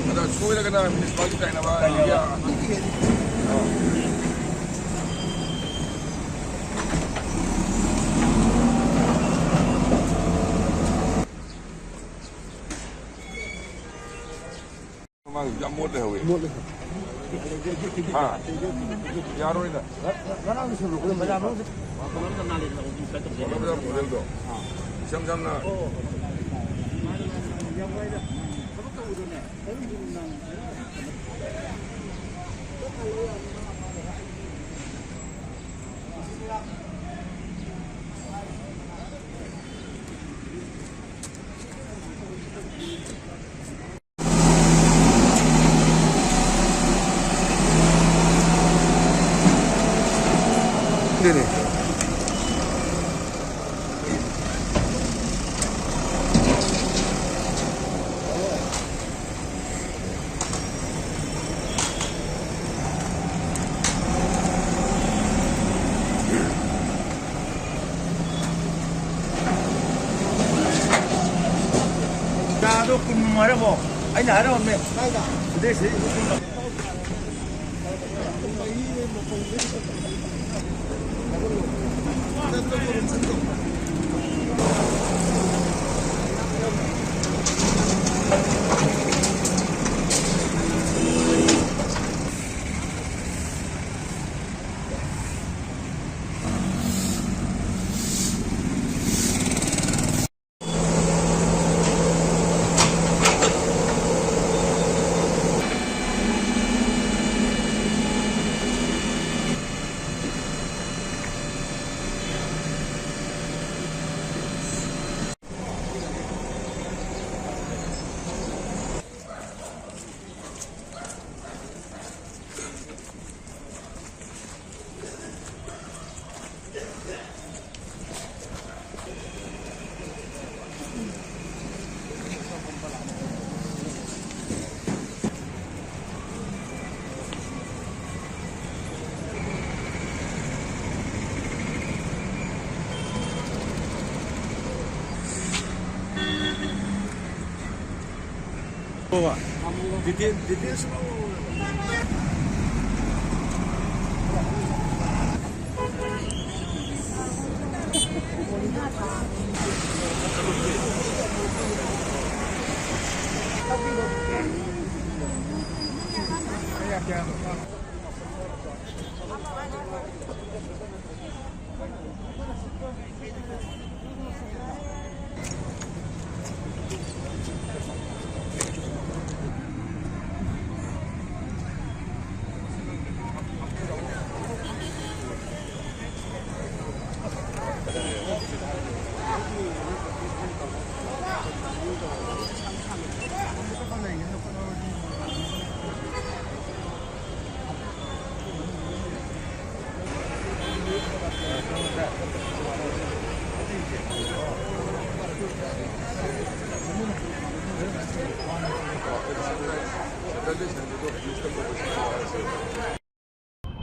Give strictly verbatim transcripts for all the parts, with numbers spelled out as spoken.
ꯑꯗ ꯁꯣꯏꯔꯒꯅ ꯃ꯭ꯌꯨꯅꯤꯁꯤꯄꯥꯂꯤꯇꯤ ꯇꯥꯏꯅꯕ꯫ ꯃꯃꯥꯡ ꯌꯥꯝ ꯃꯣꯠ ꯂꯩꯍꯧꯋꯤ꯫ ꯃꯣꯠ ꯂꯩꯍꯧꯋꯤ꯫ ꯍꯥ? ꯌꯥꯔꯣꯏꯗ꯫ ꯉꯔꯥꯡ ꯁꯦꯡꯗꯣꯛꯄꯗ ꯕꯖꯥꯔ ꯃꯅꯨꯡꯗ ꯕꯖꯥꯔ ꯃꯣꯗꯦꯜꯗꯣ꯫ ꯏꯁꯝ ꯁꯝꯅ ꯆꯥꯗꯣ ꯀꯨꯟ ꯍꯥꯏꯔꯝꯃꯣ꯫ ꯑꯩꯅ ꯍꯥꯏꯔꯝꯃꯦ꯫ ꯀꯥꯏꯗ? ꯁꯤꯗꯩ, ꯁꯤꯗꯩ꯫ ꯗꯤꯇꯦꯜ ꯗꯤꯇꯦꯜꯁ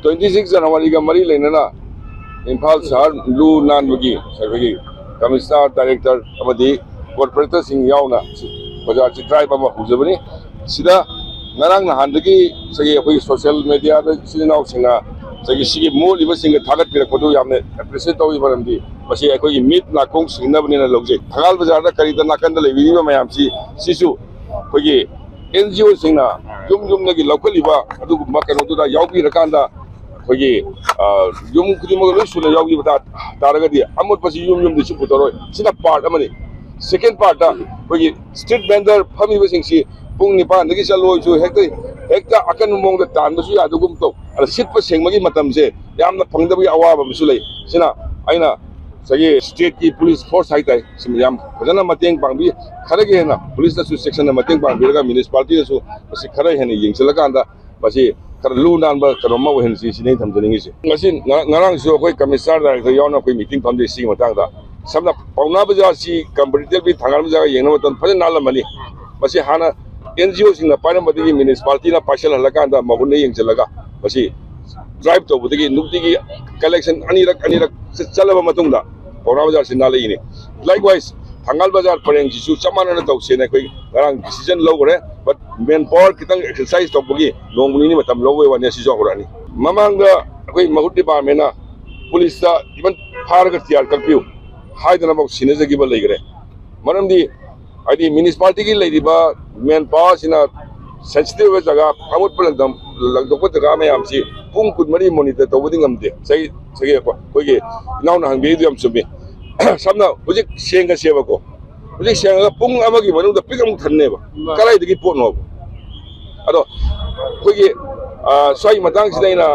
Twenty six January-ꯒ ꯃꯔꯤ ꯂꯩꯅꯅ ꯏꯝꯐꯥꯜ ꯁꯍꯔ ꯂꯨ ꯅꯥꯟꯕꯒꯤ ꯑꯩꯈꯣꯏꯒꯤ ꯀꯃꯤꯁꯅꯔ, ꯗꯥꯏꯔꯦꯛꯇꯔ ꯑꯃꯗꯤ ꯀꯣꯔꯄꯣꯔꯦꯇꯔꯁꯤꯡ ꯌꯥꯎꯅ ꯕꯖꯥꯔꯁꯤ ꯗ꯭ꯔꯥꯏꯚ ꯑꯃ ꯍꯧꯖꯕꯅꯤ꯫ ꯁꯤꯗ ꯉꯔꯥꯡ ꯅꯍꯥꯟꯗꯒꯤ ꯉꯁꯥꯏꯒꯤ ꯑꯩꯈꯣꯏꯒꯤ ꯁꯣꯁꯤꯌꯦꯜ ꯃꯦꯗꯤꯌꯥꯗ ꯏꯆꯤꯜ ꯏꯅꯥꯎꯁꯤꯡꯅ ꯉꯁꯥꯏꯒꯤ ꯁꯤꯒꯤ ꯃꯣꯠꯂꯤꯕꯁꯤꯡꯒ ꯊꯥꯒꯠꯄꯤꯔꯛꯄꯗꯨ ꯌꯥꯝꯅ ꯑꯦꯄ꯭ꯔꯤꯁꯤꯌꯦꯠ ꯇꯧꯏ, ꯃꯔꯝꯗꯤ ꯃꯁꯤ ꯑꯩꯈꯣꯏꯒꯤ ꯃꯤꯠ ꯅꯥꯀꯣꯡ ꯁꯤꯡꯅꯕꯅꯦꯅ ꯂꯧꯖꯩ꯫ ꯊꯪꯒꯥꯜ ꯕꯖꯥꯔꯗ ꯀꯔꯤꯗ ꯅꯥꯀꯟꯗ ꯂꯩꯕꯤꯔꯤꯕ ꯃꯌꯥꯝꯁꯤ, ꯁꯤꯁꯨ ꯑꯩꯈꯣꯏꯒꯤ ꯑꯦꯟ ꯖꯤ ꯑꯣꯁꯤꯡꯅ ꯌꯨꯝ ꯌꯨꯝꯗꯒꯤ ꯂꯧꯈꯠꯂꯤꯕ ꯑꯗꯨꯒꯨꯝꯕ ꯀꯩꯅꯣꯗꯨꯗ ꯌꯥꯎꯕꯤꯔꯀꯥꯟꯗ ꯑꯩꯈꯣꯏꯒꯤ, ꯑ, ꯌꯨꯝ ꯈꯨꯗꯤꯡꯃꯛ ꯂꯣꯏ ꯁꯨꯅ ꯌꯥꯎꯈꯤꯕ ꯇꯥ-, ꯇꯥꯔꯒꯗꯤ ꯑꯃꯣꯠꯄꯁꯤ ꯌꯨꯝ ꯌꯨꯝꯗꯒꯤꯁꯨ ꯄꯨꯊꯣꯔꯛꯑꯣꯏ꯫ ꯁꯤꯅ ꯄꯥꯔꯠ ꯑꯃꯅꯤ꯫ ꯁꯦꯀꯦꯟ ꯄꯥꯔꯠꯇ ꯑꯩꯈꯣꯏꯒꯤ ꯁ꯭ꯇ꯭ꯔꯤꯠ ꯚꯦꯟꯗꯔ ꯐꯝꯃꯤꯕꯁꯤꯡꯁꯤ ꯄꯨꯡ ꯅꯤꯄꯥꯟꯗꯒꯤ ꯆꯠꯂꯣꯏꯁꯨ ꯍꯦꯛꯇ, ꯍꯦꯛꯇ ꯑꯀꯟꯕ ꯃꯑꯣꯡꯗ ꯇꯥꯟꯕꯁꯨ ꯌꯥꯗꯒꯨꯝ ꯇꯧ꯫ ꯑꯗ ꯁꯤꯠꯄ ꯁꯦꯡꯕꯒꯤ ꯃꯇꯝꯁꯦ ꯌꯥꯝꯅ ꯐꯪꯗꯕꯒꯤ ꯑꯋꯥꯕ ꯑꯃꯁꯨ ꯂꯩ꯫ ꯁꯤꯅ ꯑꯩꯅ ꯉꯁꯥꯏꯒꯤ ꯁ꯭ꯇꯦꯠꯀꯤ ꯄꯨꯂꯤꯁ ꯐꯣꯔꯁ ꯍꯥꯏꯇꯥꯔꯦ, ꯁꯤ ꯌꯥꯝ ꯐꯖꯅ ꯃꯇꯦꯡ ꯄꯥꯡꯕꯤ꯫ ꯈꯔꯒꯤ ꯍꯦꯟꯅ ꯄꯨꯂꯤꯁꯅꯁꯨ ꯆꯦꯛꯁꯤꯟꯅ ꯃꯇꯦꯡ ꯄꯥꯡꯕꯤꯔꯒ ꯃ꯭ꯌꯨꯅꯤꯁꯤꯄꯥꯂꯤꯇꯤꯗꯁꯨ ꯃꯁꯤ ꯈꯔ ꯍꯦꯟꯅ ꯌꯦꯡꯁꯤꯜꯂꯀꯥꯟꯗ ꯃꯁꯤ ꯈꯔ ꯂꯨ ꯅꯥꯟꯕ ꯀꯩꯅꯣꯝ ꯑꯃ ꯑꯣꯏꯍꯟꯁꯤ ꯁꯤꯅꯤ ꯑꯩꯅ ꯊꯝꯖꯅꯤꯡꯉꯤꯁꯤ꯫ ꯉꯁꯤ ꯉ-, ꯉꯔꯥꯡꯁꯨ ꯑꯩꯈꯣꯏ ꯀꯃꯤꯁꯅꯔ ꯗꯥꯏꯔꯦꯛꯇꯔ ꯌꯥꯎꯅ ꯑꯩꯈꯣꯏ ꯃꯤꯇꯤꯡ ꯐꯝꯖꯩ ꯁꯤꯒꯤ ꯃꯇꯥꯡꯗ꯫ ꯁꯝꯅ ꯄꯥꯎꯅꯥ ꯕꯖꯥꯔꯁꯤ ꯀꯝꯄꯦꯔꯤꯇꯤꯚꯂꯤ ꯊꯪꯒꯥꯜ ꯕꯖꯥꯔꯒ ꯌꯦꯡꯅꯕ ꯃꯇꯝꯗ ꯐꯖꯅ ꯅꯥꯜꯂꯝꯃꯅꯤ꯫ ꯃꯁꯤ ꯍꯥꯟꯅ ꯑꯦꯟ ꯖꯤ ꯑꯣꯁꯤꯡꯅ ꯄꯥꯏꯔꯝꯕꯗꯒꯤ ꯃ꯭ꯌꯨꯅꯤꯁꯤꯄꯥꯂꯤꯇꯤꯅ ꯄꯥꯏꯁꯤꯜꯍꯜꯂꯀꯥꯟꯗ ꯃꯒꯨꯟꯗ ꯌꯦꯡꯁꯤꯜꯂꯒ ꯃꯁꯤ ꯗ꯭ꯔꯥꯏꯚ ꯇꯧꯕꯗꯒꯤ ꯅꯨꯡꯇꯤꯒꯤ ꯀꯂꯦꯛꯁꯟ ꯑꯅꯤꯔꯛ ꯑꯅꯤꯔꯛ ꯆꯠ-, ꯆꯠꯂꯕ ꯃꯇꯨꯡꯗ ꯄꯥꯎꯅꯥ ꯕꯖꯥꯔꯁꯤ ꯅꯥꯜꯂꯛꯏꯅꯤ꯫ ꯂꯥꯏꯛꯋꯥꯏꯁ ꯊꯪꯒꯥꯜ ꯕꯖꯥꯔ ꯄꯔꯦꯡꯁꯤꯁꯨ ꯆꯞ ꯃꯥꯟꯅꯅ ꯇꯧꯁꯦꯅ ꯑꯩꯈꯣꯏ ꯉꯔꯥꯡ ꯗꯤꯁꯤꯖꯟ ꯂꯧꯈ꯭ꯔꯦ꯫ But manpower ꯈꯤꯇꯪ exercise ꯇꯧꯕꯒꯤ ꯅꯣꯡ ꯅꯤꯅꯤ ꯃꯇꯝ ꯂꯧꯕꯒꯤ ꯋꯥꯅꯤ, ꯑꯁꯤꯁꯨ ꯍꯧꯔꯛꯑꯅꯤ꯫ ꯃꯃꯥꯡꯗ ꯑꯩꯈꯣꯏ ꯃꯍꯨꯠ departmentꯅ ꯄꯨꯂꯤꯁꯇ even ꯐꯥꯔꯒ ꯇꯤꯌꯥꯔ ꯀꯛꯄꯤꯌꯨ ꯍꯥꯏꯗꯅꯐꯥꯎ ꯁꯤꯟꯅꯖꯈꯤꯕ ꯂꯩꯈ꯭ꯔꯦ꯫ ꯃꯔꯝꯗꯤ ꯍꯥꯏꯗꯤ municipalityꯒꯤ ꯂꯩꯔꯤꯕ manpowerꯁꯤꯅ sensitive ꯑꯣꯏꯕ ꯖꯒꯥ, ꯑꯃꯣꯠꯄ ꯂꯪꯗꯝ-, ꯂꯪꯊꯣꯛꯄ ꯖꯒꯥ ꯃꯌꯥꯝꯁꯤ ꯄꯨꯡ ꯀꯨꯟꯃꯔꯤ monitor ꯇꯧꯕꯗꯤ ꯉꯝꯗꯦ꯫ ꯆꯍꯤ, ꯆꯍꯤ ꯑꯩꯈꯣꯏꯒꯤ ꯏꯅꯥꯎꯅ ꯍꯪꯕꯤꯔꯤꯗꯨ ꯌꯥꯝ ꯆꯨꯝꯃꯤ꯫ ꯁꯝꯅ ꯍꯧꯖꯤꯛ ꯁꯦꯡꯒꯁꯦꯕꯀꯣ, ꯍꯧꯖꯤꯛ ꯁꯦꯡꯉꯒ ꯄꯨꯡ ꯑꯃꯒꯤ ꯃꯅꯨꯡꯗ ꯄꯤꯛ ꯑꯃꯨꯛ ꯊꯟꯅꯦꯕ꯫ ꯀꯗꯥꯏꯗꯒꯤ ꯄꯣꯠꯅꯣꯕ? ꯑꯗꯣ ꯑꯩꯈꯣꯏꯒꯤ, ꯑ, ꯁ꯭ꯋꯥꯏꯒꯤ ꯃꯇꯥꯡꯁꯤꯗ ꯑꯩꯅ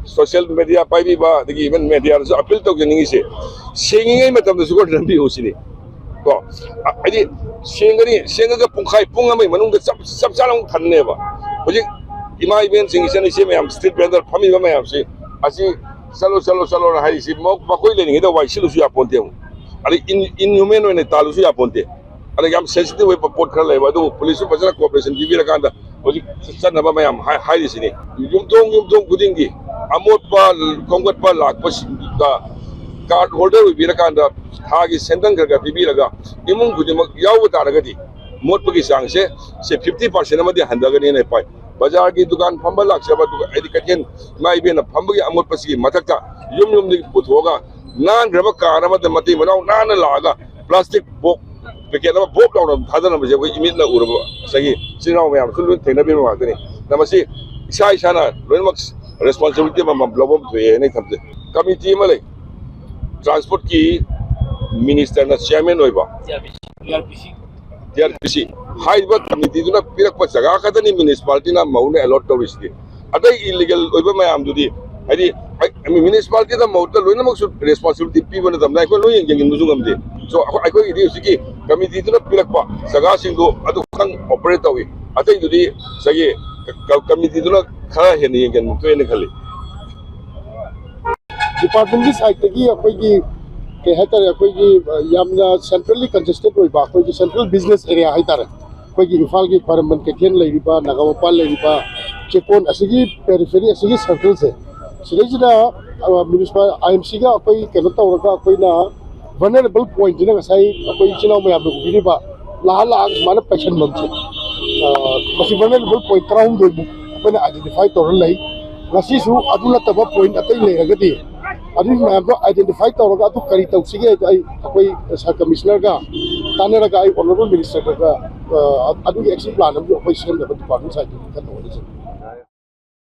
social media ꯄꯥꯏꯕꯤꯕ ꯑꯗꯒꯤ even mediaꯗꯁꯨ appeal ꯇꯧꯖꯅꯤꯡꯉꯤꯁꯦ, ꯁꯦꯡꯉꯤꯉꯩ ꯃꯇꯝꯗꯁꯨ ꯈꯔ ꯅꯝꯕꯤꯌꯨ ꯁꯤꯅꯤ꯫ ꯀꯣ, ꯑ, ꯍꯥꯏꯗꯤ ꯁꯦꯡꯒꯅꯤ, ꯁꯦꯡꯉꯒ ꯄꯨꯡꯈꯥꯏ, ꯄꯨꯡ ꯑꯃꯒꯤ ꯃꯅꯨꯡꯗ ꯆꯞ, ꯆꯞ ꯆꯥꯅ ꯑꯃꯨꯛ ꯊꯟꯅꯦꯕ꯫ ꯍꯧꯖꯤꯛ ꯏꯃꯥ ꯏꯕꯦꯟꯁꯤꯡ, ꯏꯆꯟ ꯏꯆꯦ ꯃꯌꯥꯝ, street vendor ꯐꯝꯃꯤꯕ ꯃꯌꯥꯝꯁꯤ, ꯑꯁꯤ ꯆꯠꯂꯣ, ꯆꯠꯂꯣ, ꯆꯠꯂꯣꯅ ꯍꯥꯏꯔꯤꯁꯤ ꯃ-, ꯃꯈꯣꯏ ꯂꯩꯔꯤꯉꯩꯗ ꯋꯥꯏ ꯁꯤꯠꯂꯨꯁꯨ ꯌꯥꯄꯣꯟꯇꯦ ꯑꯃꯨꯛ꯫ ꯑꯗꯩ in-, inhuman ꯑꯣꯏꯅ ꯇꯥꯜꯂꯨꯁꯨ ꯌꯥꯄꯣꯟꯇꯦ꯫ ꯑꯗꯒꯤ ꯌꯥꯝ sensitive ꯑꯣꯏꯕ ꯄꯣꯠ ꯈꯔ ꯂꯩꯕ, ꯑꯗꯨꯕꯨ ꯄꯨꯂꯤꯁꯁꯨ ꯐꯖꯅ cooperation ꯄꯤꯕꯤꯔꯀꯥꯟꯗ ꯍꯧꯖꯤꯛ ꯆꯠꯅꯕ ꯃꯌꯥꯝ ꯍꯥꯏ-, ꯍꯥꯏꯔꯤꯁꯤꯅꯤ꯫ ꯌꯨꯝꯊꯣꯡ ꯌꯨꯝꯊꯣꯡ ꯈꯨꯗꯤꯡꯒꯤ ꯑꯃꯣꯠꯄ ꯈꯣꯝꯒꯠꯄ ꯂꯥꯛꯄꯁꯤꯡꯗ card holder ꯑꯣꯏꯕꯤꯔꯀꯥꯟꯗ ꯊꯥꯒꯤ ꯁꯦꯟꯗꯪ ꯈꯔ ꯈꯔ ꯄꯤꯕꯤꯔꯒ ꯏꯃꯨꯡ ꯈꯨꯗꯤꯡꯃꯛ ꯌꯥꯎꯕ ꯇꯥꯔꯒꯗꯤ ꯃꯣꯠꯄꯒꯤ ꯆꯥꯡꯁꯦ ꯁꯦ fifty percent ꯑꯃꯗꯤ ꯍꯟꯊꯒꯅꯤꯅ ꯄꯥꯏ꯫ ꯕꯖꯥꯔꯒꯤ ꯗꯨꯀꯥꯟ ꯐꯝꯕ ꯂꯥꯛꯆꯕ, ꯑꯗꯨꯒ ꯍꯥꯏꯗꯤ ꯀꯩꯊꯦꯜ ꯏꯃꯥ ꯏꯕꯦꯟꯅ ꯐꯝꯕꯒꯤ ꯑꯃꯣꯠꯄꯁꯤꯒꯤ ꯃꯊꯛꯇ ꯌꯨꯝ ꯌꯨꯝꯗꯒꯤ ꯄꯨꯊꯣꯛꯑꯒ ꯅꯥꯟꯈ꯭ꯔꯕ car ꯑꯃꯗ ꯃꯇꯩ ꯃꯅꯥꯎ ꯅꯥꯟꯅ ꯂꯥꯛꯑꯒ plastic box packet ꯑꯃ ꯕꯣꯞ ꯂꯥꯎꯅ ꯊꯥꯗꯅꯕꯁꯦ ꯑꯩꯈꯣꯏ ꯏꯃꯤꯠꯅ ꯎꯔꯕ ꯉꯁꯥꯏꯒꯤ ꯏꯆꯤꯜ ꯏꯅꯥꯎ ꯃꯌꯥꯝꯁꯨ ꯂꯣꯏ ꯊꯦꯡꯅꯕꯤꯕ ꯉꯥꯛꯇꯅꯤ꯫ ꯂꯝ ꯑꯁꯤ ꯏꯁꯥ ꯏꯁꯥꯅ ꯂꯣꯏꯅꯃꯛ responsibility ꯑꯃꯃꯝ ꯂꯧꯐꯝ ꯊꯣꯛꯑꯦ ꯍꯥꯏꯅ ꯊꯝꯖꯩ꯫ Committee ꯑꯃ ꯂꯩ, transportꯀꯤ ministerꯅ chairman ꯑꯣꯏꯕ, T R P C꯫ T R P C ꯍꯥꯏꯔꯤꯕ committeeꯗꯨꯅ ꯄꯤꯔꯛꯄ ꯖꯒꯥ ꯈꯛꯇꯅꯤ municipalityꯅ ꯃꯧꯅ allot ꯇꯧꯔꯤꯁꯤꯗꯤ꯫ ꯑꯇꯩ illegal ꯑꯣꯏꯕ ꯃꯌꯥꯝꯗꯨꯗꯤ, ꯍꯥꯏꯗꯤ, municipalityꯗ ꯃꯍꯨꯠꯇ ꯂꯣꯏꯅꯃꯛꯁꯨ responsibility ꯄꯤꯕ ꯅꯠꯇꯕꯅ ꯑꯩꯈꯣꯏ ꯂꯣꯏ ꯌꯦꯡꯁꯤꯟꯕꯁꯨ ꯉꯝꯗꯦ꯫ So, ꯑꯩꯈꯣꯏ-, ꯑꯩꯈꯣꯏꯒꯤꯗꯤ ꯍꯧꯖꯤꯛꯀꯤ committeeꯗꯨꯅ ꯄꯤꯔꯛꯄ ꯖꯒꯥꯁꯤꯡꯗꯣ ꯑꯗꯨ ꯈꯛꯇꯪ operate ꯇꯧꯏ꯫ ꯑꯇꯩꯗꯨꯗꯤ ꯉꯁꯥꯏꯒꯤ ꯀ-, committeeꯗꯨꯅ ꯈꯔ ꯍꯦꯟꯅ ꯌꯦꯡꯁꯤꯟꯕ ꯊꯣꯛꯑꯦꯅ ꯈꯜꯂꯤ꯫ Departmentꯀꯤ sideꯇꯒꯤ ꯑꯩꯈꯣꯏꯒꯤ, ꯀꯩ ꯍꯥꯏꯇꯥꯔꯦ, ꯑꯩꯈꯣꯏꯒꯤ, ꯑ, ꯌꯥꯝꯅ centrally congested ꯑꯣꯏꯕ ꯑꯩꯈꯣꯏꯒꯤ central business area ꯍꯥꯏꯇꯥꯔꯦ, ꯑꯩꯈꯣꯏꯒꯤ ꯏꯝꯐꯥꯜꯒꯤ ꯈ꯭ꯋꯥꯏꯔꯝꯕꯟ ꯀꯩꯊꯦꯜ ꯂꯩꯔꯤꯕ, ꯅꯥꯒꯥꯃꯄꯥꯜ ꯂꯩꯔꯤꯕ, ꯆꯦꯛꯀꯣꯟ ꯑꯁꯤꯒꯤ periphery ꯑꯁꯤꯒꯤ circleꯁꯦ, ꯁꯤꯗꯩꯁꯤꯗ, ꯑ, municipal I M Cꯒ ꯑꯩꯈꯣꯏ ꯀꯩꯅꯣ ꯇꯧꯔꯒ ꯑꯩꯈꯣꯏꯅ vulnerable pointꯁꯤꯅ ꯉꯁꯥꯏ ꯑꯩꯈꯣꯏ ꯏꯆꯤꯜ ꯏꯅꯥꯎ ꯃꯌꯥꯝꯅ ꯎꯕꯤꯔꯤꯕ ꯂꯥꯛꯑ ꯂꯥꯛꯑꯒ ꯁꯨꯃꯥꯏꯅ ꯄꯩꯁꯟꯐꯝꯁꯦ, ꯃꯁꯤ ꯚꯜꯅꯔꯦꯕꯜ ꯄꯣꯏꯟꯠ ꯇꯔꯥꯍꯨꯝꯗꯣꯏꯃꯨꯛ ꯑꯩꯈꯣꯏꯅ ꯑꯥꯏꯗꯦꯟꯇꯤꯐꯥꯏ ꯇꯧꯔ ꯂꯩ꯫ ꯉꯁꯤꯁꯨ ꯑꯗꯨ ꯅꯠꯇꯕ ꯄꯣꯏꯟꯠ ꯑꯇꯩ ꯂꯩꯔꯒꯗꯤ ꯑꯗꯨꯒꯤ ꯃꯌꯥꯝꯗꯣ ꯑꯥꯏꯗꯦꯟꯇꯤꯐꯥꯏ ꯇꯧꯔꯒ ꯑꯗꯨ ꯀꯔꯤ ꯇꯧꯁꯤꯒꯦ ꯍꯥꯏꯗꯣ ꯑꯩ ꯑꯩꯈꯣꯏ ꯁꯕ ꯀꯃꯤꯁꯅꯔꯒ ꯇꯥꯟꯅꯔꯒ ꯑꯩ ꯑꯣꯅꯔꯦꯕꯜ ꯃꯤꯅꯤꯁꯇꯔꯒ ꯑꯗꯨꯒꯤ ꯑꯦꯛꯁꯟ ꯄ꯭ꯂꯥꯟ ꯑꯃꯁꯨ ꯑꯩꯈꯣꯏ ꯁꯦꯝꯅꯕ ꯗꯤꯄꯥꯔꯠꯃꯦꯟ ꯁꯥꯏꯠꯇꯒꯤ ꯀꯟꯅ ꯍꯣꯠꯅꯖꯔꯤ꯫